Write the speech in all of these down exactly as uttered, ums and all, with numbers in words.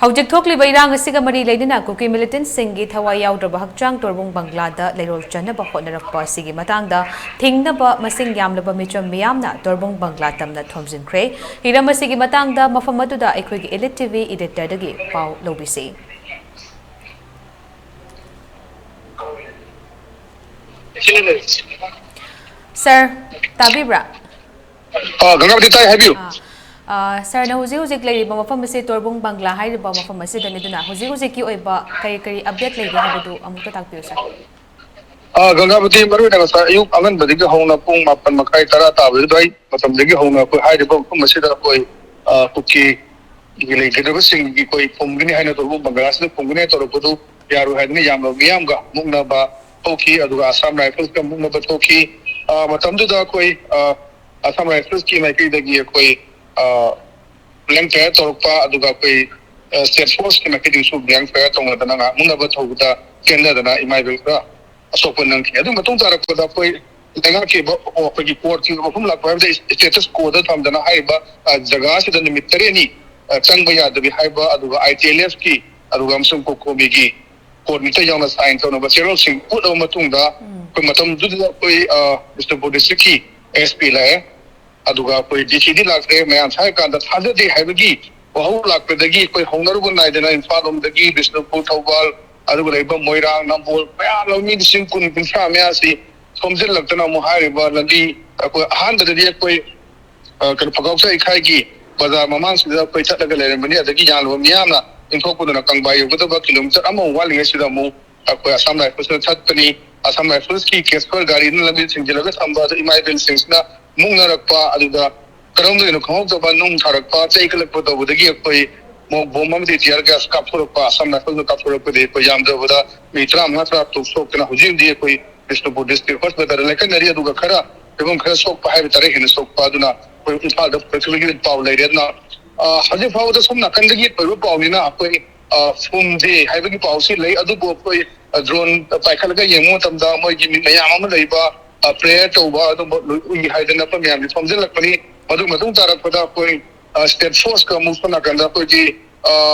ꯍꯧꯖꯤꯛ ꯊꯣꯛꯂꯤꯕ ꯏꯔꯥꯡ ꯑꯁꯤꯒ ꯃꯔꯤ ꯂꯩꯅꯅ ꯀꯨꯀꯤ ꯃꯤꯂꯤꯇꯦꯟꯠꯁꯤꯡꯒꯤ ꯊꯋꯥꯏ ꯌꯥꯎꯗ꯭ꯔꯕ ꯍꯛꯆꯥꯡ ꯇꯣꯔꯕꯨꯡ ꯕꯪꯒ꯭ꯂꯥꯗ ꯂꯩꯔꯣꯜ ꯆꯟꯅꯕ ꯍꯣꯠꯅꯔꯛꯄ ꯑꯁꯤꯒꯤ ꯃꯇꯥꯡꯗ ꯊꯤꯡꯅꯕ ꯃꯁꯤꯡ ꯌꯥꯝꯂꯕ ꯃꯤꯆꯝ ꯃꯤꯌꯥꯝꯅ ꯇꯣꯔꯕꯨꯡ ꯕꯪꯒ꯭ꯂꯥ ꯇꯝꯅ ꯊꯣꯝꯖꯤꯟꯈ꯭ꯔꯦ꯫ ꯍꯤꯔꯝ ꯑꯁꯤꯒꯤ ꯃꯇꯥꯡꯗ ꯃꯐꯝ ꯑꯗꯨꯗ ꯑꯩꯈꯣꯏꯒꯤ Elite T V editor ꯗꯒꯤ ꯄꯥꯎ ꯂꯧꯕꯤꯁꯤ꯫ Sir, ꯇꯥꯕꯤꯕ꯭ꯔꯥ? ꯑꯥ, ꯒꯪꯒꯥꯕꯇꯤ ꯇꯥꯏ, ꯍꯥꯏꯕꯤꯌꯨ꯫ ꯑꯥ, ꯑꯥ, sir ꯅ ꯍꯧꯖꯤꯛ ꯍꯧꯖꯤꯛ ꯂꯩꯔꯤꯕ ꯃꯐꯝ ꯑꯁꯤ ꯇꯣꯔꯕꯨꯡ ꯕꯪꯒ꯭ꯂꯥ ꯍꯥꯏꯔꯤꯕ ꯃꯐꯝ ꯑꯁꯤꯗꯅꯤ, ꯑꯗꯨꯅ ꯍꯧꯖꯤꯛ ꯍꯧꯖꯤꯛꯀꯤ ꯑꯣꯏꯕ ꯀꯔꯤ ꯀꯔꯤ update ꯂꯩꯒꯦ ꯍꯥꯏꯕꯗꯨ ꯑꯃꯨꯛꯇ ꯇꯥꯛꯄꯤꯌꯨ, sir꯫ ꯑꯥ, ꯒꯪꯒꯥꯕꯇꯤ, ꯃꯔꯨꯑꯣꯏꯅ ꯉꯁꯥꯏ ꯑꯌꯨꯛ ꯑꯉꯟꯕꯗꯒꯤ ꯍꯧꯅ ꯄꯨꯡ ꯃꯥꯄꯟ ꯃꯈꯥꯏ, ꯇꯔꯥ ꯇꯥꯕ ꯑꯗꯨꯋꯥꯏ ꯃꯇꯝꯗꯒꯤ ꯍꯧꯅ ꯑꯩꯈꯣꯏ ꯍꯥꯏꯔꯤꯕ ꯃꯐꯝ ꯑꯁꯤꯗ ꯑꯩꯈꯣꯏ, ꯑꯥ, ꯀꯨꯀꯤ ꯂꯩꯒꯗꯕꯁꯤꯡꯒꯤ ꯑꯩꯈꯣꯏ ꯐꯨꯝꯒꯅꯤ ꯍꯥꯏꯅ ꯇꯧꯔꯛꯄ, ꯕꯪꯒ꯭ꯂꯥꯁꯤꯗ ꯐꯨꯝꯒꯅꯤ ꯍꯥꯏꯅ ꯇꯧꯔꯛꯄꯗꯨ ꯌꯥꯔꯣꯏ ꯍꯥꯏꯗꯨꯅ ꯌꯥꯝꯅ ꯃꯤꯌꯥꯝꯒ ꯃꯨꯛꯅꯕ ꯊꯣꯛꯈꯤ, ꯑꯗꯨꯒ ꯑꯁꯥꯝ ꯔꯥꯏꯐꯜꯁꯀ ꯃꯨꯛꯅꯕ ꯊꯣꯛꯈꯤ꯫ ꯑ, ꯃꯇꯝꯗꯨꯗ ꯑꯩꯈꯣꯏ, ꯑ, ꯑꯁꯥꯝ ꯔꯥꯏꯐꯜꯁꯀꯤ ꯃꯥꯏꯀꯩꯗꯒꯤ ꯑꯩꯈꯣꯏ, ꯑ, blank fire ꯇꯧꯔꯛꯄ, ꯑꯗꯨꯒ ꯑꯩꯈꯣꯏ, ꯑ, state forceꯀꯤ ꯃꯥꯏꯀꯩꯗꯒꯤꯁꯨ blank fire ꯇꯧꯅꯗꯅ ꯉꯥꯏꯍꯥꯛ ꯃꯨꯛꯅꯕ ꯊꯧꯕꯗ ꯆꯦꯟꯅꯗꯅ ꯏꯃꯥ ꯏꯕꯦꯜ ꯈꯔ ꯑꯁꯣꯛꯄ ꯅꯪꯈꯤ꯫ ꯑꯗꯨ ꯃꯇꯨꯡ ꯇꯥꯔꯛꯄꯗ ꯑꯩꯈꯣꯏ ꯂꯩꯉꯥꯛꯀꯤ ꯑꯣ, ꯑꯩꯈꯣꯏꯒꯤ courtꯀꯤ ꯑꯣꯏꯕ ꯃꯐꯝ ꯂꯥꯛꯄ ꯍꯥꯏꯕꯗꯤ status quoꯗ ꯊꯝꯗꯅ ꯍꯥꯏꯔꯤꯕ, ꯑ, ꯖꯒꯥ ꯑꯁꯤꯗ ꯅꯨꯃꯤꯠ ꯇꯔꯦꯠꯅꯤ, ꯑ, ꯆꯪꯕ ꯌꯥꯗꯕꯤ ꯍꯥꯏꯕ, ꯑꯗꯨꯒ ITLFꯀꯤ, ꯑꯗꯨꯒ ꯑꯃꯁꯨꯡ ꯀꯣꯀꯣꯃꯤꯒꯤ court ꯃꯤꯇ ꯌꯥꯎꯅ sign ꯇꯧꯅꯕ ꯆꯦꯔꯣꯜꯁꯤꯡ ꯎꯠꯂꯕ ꯃꯇꯨꯡꯗ, ꯎꯝ꯫ ꯑꯩꯈꯣꯏ ꯃꯇꯝꯗꯨꯗ ꯑꯩꯈꯣꯏ, ꯑ, ꯕꯤꯁꯅꯨꯄꯨꯔ districtꯀꯤ SP ꯂꯥꯛꯑꯦ꯫ ꯑꯗꯨꯒ ꯑꯩꯈꯣꯏ DCꯗꯤ ꯂꯥꯛꯇ꯭ꯔꯦ꯫ ꯃꯌꯥꯝ ꯁꯥꯏ ꯀꯥꯟꯗ ꯊꯥꯖꯗꯦ ꯍꯥꯏꯕꯒꯤ ꯋꯥꯍꯧ ꯂꯥꯛꯄꯗꯒꯤ ꯑꯩꯈꯣꯏ ꯍꯧꯅꯔꯨꯕ ꯅꯥꯏꯗꯅ ꯏꯝꯐꯥꯜ ꯂꯣꯝꯗꯒꯤ ꯕꯤꯁꯅꯨꯄꯨꯔ, ꯊꯧꯕꯥꯜ, ꯑꯗꯨꯒ ꯂꯩꯕ ꯃꯣꯏꯔꯥꯡ, ꯅꯝꯕꯣꯜ, ꯃꯌꯥꯝ ꯂꯣꯝ ꯃꯤ ꯂꯤꯁꯤꯡ ꯀꯨꯟ, ꯀꯨꯟꯊ꯭ꯔꯥ ꯃꯌꯥꯁꯤ ꯊꯣꯝꯖꯤꯜꯂꯛꯇꯅ ꯑꯃꯨꯛ ꯍꯥꯏꯔꯤꯕ ꯂꯝꯕꯤ, ꯑꯩꯈꯣꯏ ꯑꯍꯥꯟꯕꯗꯗꯤ ꯑꯩꯈꯣꯏ, ꯑ, ꯀꯩꯅꯣ, ꯐꯒꯥꯎꯆꯥ ꯏꯈꯥꯏꯒꯤ ꯕꯖꯥꯔ ꯃꯃꯥꯡꯁꯤꯗ ꯑꯩꯈꯣꯏ ꯆꯠꯂꯒ ꯂꯩꯔꯝꯕꯅꯤ꯫ ꯑꯗꯒꯤ ꯌꯥꯝꯂꯕ ꯃꯤꯌꯥꯝꯅ ꯏꯟꯊꯣꯛꯄꯗꯨꯅ ꯀꯪꯕꯥ ꯌꯧꯒꯗꯕ kilometre ꯑꯃ ꯋꯥꯠꯂꯤꯉꯩꯁꯤꯗ ꯑꯃꯨꯛ ꯑꯩꯈꯣꯏ ꯑꯁꯥꯝ ꯔꯥꯏꯐꯜꯁꯅ ꯊꯠꯄꯅꯤ꯫ ꯑꯁꯥꯝ ꯔꯥꯏꯐꯜꯁꯀꯤ ꯀꯦꯁꯄꯔ ꯒꯥꯔꯤꯅ ꯂꯝꯕꯤ ꯊꯤꯡꯖꯤꯜꯂꯒ ꯊꯝꯕ ꯑꯗꯨ ꯏꯃꯥ ꯏꯕꯦꯜꯁꯤꯡꯁꯤꯅ ꯃꯨꯛꯅꯔꯛꯄ, ꯑꯗꯨꯒ ꯀꯔꯝꯗꯩꯅꯣ ꯈꯪꯍꯧꯗꯕ ꯅꯨꯡ ꯊꯥꯔꯛꯄ, ꯆꯩ ꯀꯜꯂꯛꯄ ꯇꯧꯕꯗꯒꯤ ꯑꯩꯈꯣꯏ ꯃꯣꯛ ꯕꯣꯝ ꯑꯃꯗꯤ tear gas ꯀꯥꯞꯊꯣꯔꯛꯄ, ꯑꯁꯥꯝ ꯔꯥꯏꯐꯜꯅ ꯀꯥꯞꯊꯣꯔꯛꯄꯗꯒꯤ ꯑꯩꯈꯣꯏ ꯌꯥꯝꯗ꯭ꯔꯕꯗ ꯃꯤ ꯇꯔꯥꯃꯉꯥ ꯇꯔꯥ ꯇꯔꯨꯛ ꯁꯣꯛꯇꯅ ꯍꯧꯖꯤꯛ ꯍꯧꯖꯤꯛ ꯑꯩꯈꯣꯏ ꯕꯤꯁꯅꯨꯄꯨꯔ district hospitalꯗ ꯂꯥꯏꯀꯠꯅꯔꯤ꯫ ꯑꯗꯨꯒ ꯈꯔ ꯐꯤꯕꯝ ꯈꯔ ꯁꯣꯛꯄ ꯍꯥꯏꯕ ꯇꯥꯔꯦ, ꯍꯦꯟꯅ ꯁꯣꯛꯄ ꯑꯗꯨꯅ ꯑꯩꯈꯣꯏ ꯏꯝꯐꯥꯜꯗ ꯄꯨꯈꯠꯈꯤꯕꯒꯤ ꯄꯥꯎ ꯂꯩꯔꯦ꯫ ꯑꯗꯨꯅ, ꯑ, ꯍꯧꯖꯤꯛ ꯐꯥꯎꯕꯗ ꯁꯣꯝ ꯅꯥꯀꯟꯗꯒꯤ ꯑꯣꯏꯕ ꯄꯥꯎꯅꯤꯅ ꯑꯩꯈꯣꯏ, ꯑ, ꯐꯨꯝꯗꯦ ꯍꯥꯏꯕꯒꯤ ꯄꯥꯎꯁꯤ ꯂꯩ, ꯑꯗꯨꯕꯨ ꯑꯩꯈꯣꯏ, ꯑ, drone ꯄꯥꯏꯈꯠꯂꯒ ꯌꯦꯡꯕ ꯃꯇꯝꯗ ꯃꯣꯏꯒꯤ ꯃꯤ ꯃꯌꯥꯝ ꯑꯃ ꯂꯩꯕ, ꯑ, prayer ꯇꯧꯕ ꯑꯗꯨꯝꯕ ꯂꯣꯏ ꯎꯏ ꯍꯥꯏꯗꯅ ꯑꯩꯈꯣꯏ ꯃꯌꯥꯝꯁꯦ ꯊꯣꯝꯖꯤꯜꯂꯛꯄꯅꯤ꯫ ꯃꯗꯨ ꯃꯇꯨꯡ ꯇꯥꯔꯛꯄꯗ ꯑꯩꯈꯣꯏ, ꯑ, state forceꯀ ꯑꯃꯨꯛ ꯁꯣꯝ ꯅꯥꯀꯟꯗ ꯑꯩꯈꯣꯏꯒꯤ, ꯑ,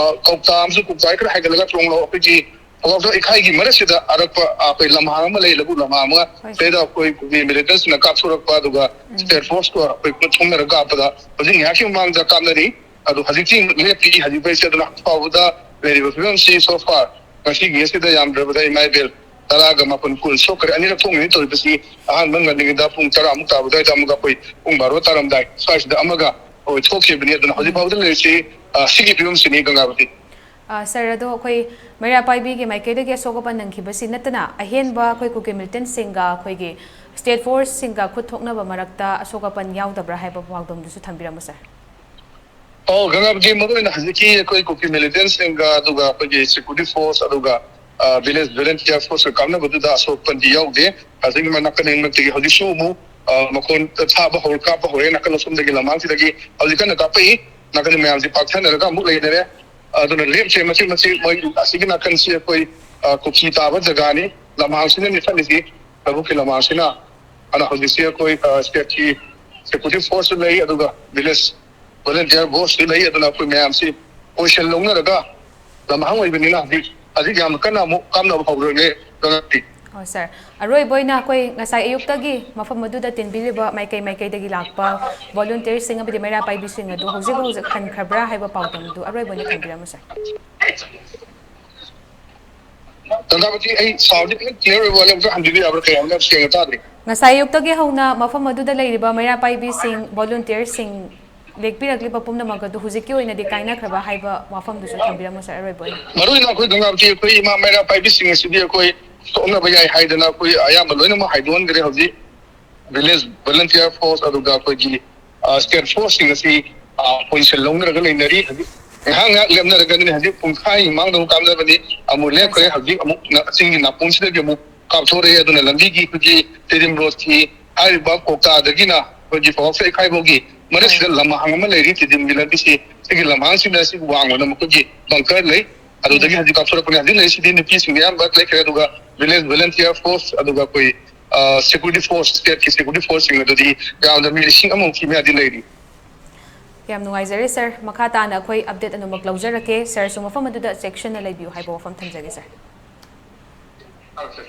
ꯀꯧꯇꯥ ꯑꯃꯁꯨ, ꯀꯧꯇꯥ ꯈꯔ ꯍꯥꯏꯒꯠꯂꯒ ꯇꯣꯡꯂꯣ ꯑꯩꯈꯣꯏꯒꯤ ꯊꯧꯕꯥꯜ ꯏꯈꯥꯏꯒꯤ ꯃꯔꯛꯁꯤꯗ ꯑꯔꯛꯄ ꯑꯩꯈꯣꯏ ꯂꯝꯍꯥꯡ ꯑꯃ ꯂꯩ, ꯂꯧꯕꯨꯛ ꯂꯝꯍꯥꯡ ꯑꯃ꯫ ꯍꯣꯏ, ꯁꯤꯗꯩꯗ ꯑꯩꯈꯣꯏ ꯀꯨꯀꯤ ꯃꯤꯂꯤꯇꯦꯟꯁꯤꯡꯅ ꯀꯥꯞꯊꯣꯔꯛꯄ, ꯑꯗꯨꯒ ꯁ꯭ꯇꯦꯠ ꯐꯣꯔꯁꯀ ꯑꯩꯈꯣꯏ ꯈꯨꯠ ꯊꯣꯡꯅꯔꯒ ꯀꯥꯞꯄꯗ ꯍꯧꯖꯤꯛ ꯉꯥꯏꯍꯥꯛꯀꯤ ꯃꯃꯥꯡꯗ ꯀꯥꯞꯅꯔꯤ꯫ ꯑꯗꯣ ꯍꯧꯖꯤꯛꯇꯤ ꯂꯦꯞꯄꯤ꯫ ꯍꯧꯖꯤꯛ ꯐꯥꯎꯕꯗ ꯂꯩꯔꯤꯕ ꯐꯤꯕꯝꯁꯤ so far ꯉꯁꯤꯒꯤ ꯑꯁꯤꯗ ꯌꯥꯝꯗ꯭ꯔꯕꯗ ꯏꯃꯥ ꯏꯕꯦꯜ ꯇꯔꯥꯒ ꯃꯥꯄꯟ, ꯀꯨꯟ ꯁꯣꯛꯈ꯭ꯔꯦ꯫ ꯑꯅꯤꯔꯛ ꯊꯣꯛꯅꯅꯤ ꯇꯧꯔꯤꯕꯁꯤ꯫ ꯑꯍꯥꯟꯕ ꯉꯜꯂꯤꯉꯩꯗ ꯄꯨꯡ ꯇꯔꯥꯃꯨꯛ ꯇꯥꯕ ꯑꯗꯨꯋꯥꯏꯗ ꯑꯃꯨꯛ ꯑꯩꯈꯣꯏ ꯄꯨꯡ ꯕꯥꯔꯣ ꯇꯥꯔꯝꯗꯥꯏ ꯁ꯭ꯋꯥꯏꯁꯤꯗ ꯑꯃꯒ ꯑꯩꯈꯣꯏ ꯊꯣꯛꯈꯤꯕꯅꯤ꯫ ꯑꯗꯨꯅ ꯍꯧꯖꯤꯛ ꯐꯥꯎꯕꯗ ꯂꯩꯔꯤꯁꯤ, ꯑ, ꯁꯤꯒꯤ ꯐꯤꯕꯝꯁꯤꯅꯤ, ꯒꯪꯒꯥꯕꯇꯤ꯫ ꯑ, ꯁꯥꯔ, ꯑꯗꯣ ꯑꯩꯈꯣꯏ ꯃꯩꯔꯥ ꯄꯥꯏꯕꯤꯒꯤ ꯃꯥꯏꯀꯩꯗꯒꯤ ꯑꯁꯣꯛ ꯑꯄꯟ ꯅꯪꯈꯤꯕꯁꯤ ꯅꯠꯇꯅ ꯑꯍꯦꯟꯕ ꯑꯩꯈꯣꯏ ꯀꯨꯀꯤ ꯃꯤꯂꯤꯇꯦꯟꯁꯤꯡꯒ ꯑꯩꯈꯣꯏꯒꯤ ꯁ꯭ꯇꯦꯠ ꯐꯣꯔꯁꯁꯤꯡꯒ ꯈꯨꯠ ꯊꯣꯛꯅꯕ ꯃꯔꯛꯇ ꯑꯁꯣꯛ ꯑꯄꯟ ꯌꯥꯎꯗꯕ꯭ꯔꯥ ꯍꯥꯏꯕ ꯄꯥꯎꯗꯝꯗꯨꯁꯨ ꯊꯝꯕꯤꯔꯝꯃꯨ, ꯁꯥꯔ꯫ ꯑꯣ, ꯒꯪꯒꯥꯕꯇꯤ, ꯃꯔꯨꯑꯣꯏꯅ ꯍꯧꯖꯤꯛꯀꯤ ꯑꯩꯈꯣꯏ ꯀꯨꯀꯤ ꯃꯤꯂꯤꯇꯦꯟꯁꯤꯡꯒ ꯑꯗꯨꯒ ꯑꯩꯈꯣꯏꯒꯤ ꯁꯦꯀ꯭ꯌꯨꯔꯤꯇꯤ ꯐꯣꯔꯁ ꯑꯗꯨꯒ, ꯑ, ꯚꯤꯂꯦꯖ ꯚꯣꯂꯨꯟꯇꯤꯌꯔ ꯐꯣꯔꯁꯀ ꯀꯥꯞꯅꯕꯗꯨꯗ ꯑꯁꯣꯛ ꯑꯄꯟꯗꯤ ꯌꯥꯎꯗꯦ꯫ ꯍꯧꯖꯤꯛ ꯅꯥꯀꯟ ꯑꯅꯤꯃꯛꯇꯒꯤ ꯍꯧꯖꯤꯛꯁꯨ ꯑꯃꯨꯛ, ꯑ, ꯃꯈꯣꯟ ꯊꯥꯕ ꯍꯧꯔ, ꯀꯥꯞꯄ ꯍꯧꯔꯦ꯫ ꯅꯥꯀꯟ ꯑꯁꯣꯝꯗꯒꯤ ꯂꯝꯍꯥꯡꯁꯤꯗꯒꯤ ꯍꯧꯖꯤꯛ ꯀꯟꯅ ꯀꯥꯞꯄꯛꯏ꯫ ꯅꯥꯀꯟ ꯃꯌꯥꯝꯁꯤ ꯄꯥꯛꯊꯅꯔꯒ ꯑꯃꯨꯛ ꯂꯩꯅꯔꯦ꯫ ꯑꯗꯨꯅ ꯂꯦꯞꯁꯦ ꯃꯆꯤꯠ ꯃꯆꯤꯠ ꯃꯣꯏ ꯑꯁꯤꯒꯤ ꯅꯥꯀꯟꯁꯤ ꯑꯩꯈꯣꯏ, ꯑ, ꯀꯨꯀꯤ ꯇꯥꯕ ꯖꯒꯥꯅꯤ꯫ ꯂꯝꯍꯥꯡꯁꯤꯅꯅꯤ ꯆꯠꯂꯤꯁꯤ, ꯂꯧꯕꯨꯛꯀꯤ ꯂꯝꯍꯥꯡꯁꯤꯅ꯫ ꯑꯗꯨꯅ ꯍꯧꯖꯤꯛꯁꯤ ꯑꯩꯈꯣꯏ, ꯑ, ꯁ꯭ꯇꯦꯠꯀꯤ ꯁꯦꯀ꯭ꯌꯨꯔꯤꯇꯤ ꯐꯣꯔꯁꯁꯨ ꯂꯩ, ꯑꯗꯨꯒ ꯚꯤꯂꯦꯖ ꯚꯣꯂꯨꯟꯇꯤꯌꯔ ꯐꯣꯔꯁꯁꯨ ꯂꯩ꯫ ꯑꯗꯨꯅ ꯑꯩꯈꯣꯏ ꯃꯌꯥꯝꯁꯤ ꯄꯣꯖꯤꯁꯟ ꯂꯧꯅꯔꯒ ꯂꯝꯍꯥꯡ ꯑꯣꯏꯕꯅꯤꯅ ꯍꯧꯖꯤꯛ, ꯍꯧꯖꯤꯛ ꯌꯥꯝ ꯀꯟꯅ ꯑꯃꯨꯛ ꯀꯥꯞꯅꯕ ꯍꯧꯔꯣꯏꯅꯦ꯫ ꯑꯗꯨꯅꯗꯤ ꯑꯣ, ꯁꯥꯔ, ꯑꯔꯣꯏꯕ ꯑꯣꯏꯅ ꯑꯩꯈꯣꯏ ꯉꯁꯥꯏ ꯑꯌꯨꯛꯇꯒꯤ ꯃꯐꯝ ꯑꯗꯨꯗ ꯇꯤꯟꯕꯤꯔꯤꯕ ꯃꯥꯏꯀꯩ ꯃꯥꯏꯀꯩꯗꯒꯤ ꯂꯥꯛꯄ ꯚꯣꯂꯨꯟꯇꯤꯌꯔꯁꯤꯡ ꯑꯃꯗꯤ ꯃꯩꯔꯥ ꯄꯥꯏꯕꯤꯁꯤꯡ ꯑꯗꯨ ꯍꯧꯖꯤꯛ ꯍꯧꯖꯤꯛ ꯍꯟꯈ꯭ꯔꯕ꯭ꯔꯥ ꯍꯥꯏꯕ ꯄꯥꯎꯗꯝꯗꯨ ꯑꯔꯣꯏꯕ ꯑꯣꯏꯅ ꯊꯝꯕꯤꯔꯝꯃꯨ, ꯁꯥꯔ꯫ ꯇꯟꯗꯥꯃꯇꯤ, ꯑꯩ ꯁꯥꯎꯟꯗꯤ ꯐꯖꯅ ꯀ꯭ꯂꯤꯌꯥꯔ ꯑꯣꯏꯕ ꯋꯥꯠꯂꯦ, ꯑꯃꯨꯛꯇ ꯍꯟꯕꯤꯕ ꯌꯥꯕ꯭ꯔꯥ? ꯀꯌꯥ ꯌꯥꯝꯅ ꯁꯦꯡꯅ ꯇꯥꯗ꯭ꯔꯤ꯫ ꯉꯁꯥꯏ ꯑꯌꯨꯛꯇꯒꯤ ꯍꯧꯅ ꯃꯐꯝ ꯑꯗꯨꯗ ꯂꯩꯔꯤꯕ ꯃꯩꯔꯥ ꯄꯥꯏꯕꯤꯁꯤꯡ, ꯚꯣꯂꯨꯟꯇꯤꯌꯔꯁꯤꯡ, ꯂꯦꯛꯄꯤꯔꯛꯂꯤꯕ ꯄꯨꯝꯅꯃꯛ ꯑꯗꯨ ꯍꯧꯖꯤꯛꯀꯤ ꯑꯣꯏꯅꯗꯤ ꯀꯥꯏꯅꯈ꯭ꯔꯕ ꯍꯥꯏꯕ ꯋꯥꯐꯝꯗꯨꯁꯨ ꯊꯝꯕꯤꯔꯝꯃꯨ, ꯁꯥꯔ, ꯑꯔꯣꯏꯕ ꯑꯣꯏꯅ꯫ ꯃꯔꯨꯑꯣꯏꯅ ꯑꯩꯈꯣꯏ ꯒꯪꯒꯥꯕꯇꯤ, ꯑꯩꯈꯣꯏ ꯏꯃꯥ ꯃꯩꯔꯥ ꯄꯥꯏꯕꯤꯁꯤꯡ ꯑꯁꯤꯗꯤ ꯑꯩꯈꯣꯏ ꯁꯣꯛꯅꯕ ꯌꯥꯏ ꯍꯥꯏꯗꯅ ꯑꯩꯈꯣꯏ ꯑꯌꯥꯝꯕ ꯂꯣꯏꯅꯃꯛ ꯍꯥꯏꯗꯣꯛꯍꯟꯈ꯭ꯔꯦ꯫ ꯍꯧꯖꯤꯛ ꯚꯤꯂꯦꯖ ꯚꯣꯂꯨꯟꯇꯤꯌꯔ ꯐꯣꯔꯁ ꯑꯗꯨꯒ ꯑꯩꯈꯣꯏꯒꯤ, ꯑ, ꯁ꯭ꯇꯦꯠ ꯐꯣꯔꯁꯁꯤꯡ ꯑꯁꯤ, ꯑ, ꯄꯣꯖꯤꯁꯟ ꯂꯧꯅꯔꯒ ꯂꯩꯅꯔꯤ꯫ ꯍꯧꯖꯤꯛ ꯉꯥꯏꯍꯥꯛ ꯉꯥꯏꯍꯥꯛ ꯂꯦꯞꯅꯔꯒꯅꯤ꯫ ꯍꯧꯖꯤꯛ ꯄꯨꯡꯈꯥꯏ ꯃꯃꯥꯡꯗ ꯑꯃꯨꯛ ꯀꯥꯞꯅꯕꯅꯤ, ꯑꯃꯨꯛ ꯍꯣꯏ, ꯂꯦꯞꯈ꯭ꯔꯦ꯫ ꯁꯥꯔ꯫ ꯍꯧꯖꯤꯛ ꯑꯃꯨꯛ ꯅ-, ꯆꯤꯡꯒꯤ ꯅꯥꯄꯣꯝꯁꯤꯗꯒꯤ ꯑꯃꯨꯛ ꯀꯥꯞꯊꯣꯔꯛꯑꯦ꯫ ꯑꯗꯨꯅ ꯂꯝꯕꯤꯒꯤ ꯑꯩꯈꯣꯏꯒꯤ ꯇꯦꯗꯤꯝ ꯔꯣꯗꯀꯤ ꯍꯥꯏꯔꯤꯕ ꯀꯣꯛꯇꯥꯗꯒꯤꯅ ꯑꯩꯈꯣꯏꯒꯤ ꯄꯥꯎꯔꯥꯛ ꯁꯩꯈꯥꯏꯐꯥꯎꯒꯤ ꯃꯔꯛꯁꯤꯗ ꯍꯣꯏ꯫ ꯂꯝꯍꯥꯡ ꯑꯃ ꯂꯩꯔꯤ꯫ ꯇꯦꯗꯤꯝꯒꯤ ꯂꯝꯕꯤꯁꯤ, ꯁꯤꯒꯤ ꯂꯝꯍꯥꯡꯁꯤꯗ ꯁꯤ ꯋꯥꯡꯃꯗ ꯃꯈꯣꯏꯒꯤ ꯕꯪꯀꯔ ꯂꯩ꯫ ꯑꯗꯨꯗꯒꯤ ꯎꯝ꯫ ꯍꯧꯖꯤꯛ ꯀꯥꯞꯊꯣꯔꯛꯄꯅꯤ꯫ ꯍꯧꯖꯤꯛ ꯂꯩꯔꯤꯁꯤꯗꯤ ꯅꯨꯄꯤꯁꯤꯡ ꯑꯌꯥꯝꯕ ꯂꯩꯈ꯭ꯔꯦ, ꯑꯗꯨꯒ ꯚꯤꯂꯦꯖ ꯚꯣꯂꯨꯟꯇꯤꯌꯔ ꯐꯣꯔꯁ, ꯑꯗꯨꯒ ꯑꯩꯈꯣꯏ, ꯑ, ꯁꯦꯀ꯭ꯌꯨꯔꯤꯇꯤ ꯐꯣꯔꯁ, ꯁ꯭ꯇꯦꯠꯀꯤ ꯁꯦꯀ꯭ꯌꯨꯔꯤꯇꯤ ꯐꯣꯔꯁꯁꯤꯡ ꯑꯗꯨꯗꯤ ꯌꯥꯝꯅ ꯃꯤ ꯂꯤꯁꯤꯡ ꯑꯃꯃꯨꯛꯀꯤ ꯃꯌꯥꯗꯤ ꯂꯩꯔꯤ꯫ ꯌꯥꯝ ꯅꯨꯡꯉꯥꯏꯖꯔꯦ ꯁꯥꯔ꯫ ꯃꯈꯥ ꯇꯥꯅ ꯑꯩꯈꯣꯏ ꯑꯞꯗꯦꯠ ꯑꯗꯨꯃꯛ ꯂꯧꯖꯔꯛꯀꯦ꯫ ꯁꯥꯔꯁꯨ ꯃꯐꯝ ꯑꯗꯨꯗ ꯆꯦꯛꯁꯤꯟꯅ ꯂꯩꯕꯤꯌꯨ ꯍꯥꯏꯕ ꯋꯥꯐꯝ ꯊꯝꯖꯒꯦ ꯁꯥꯔ꯫ ꯑꯧ ꯁꯥꯔ꯫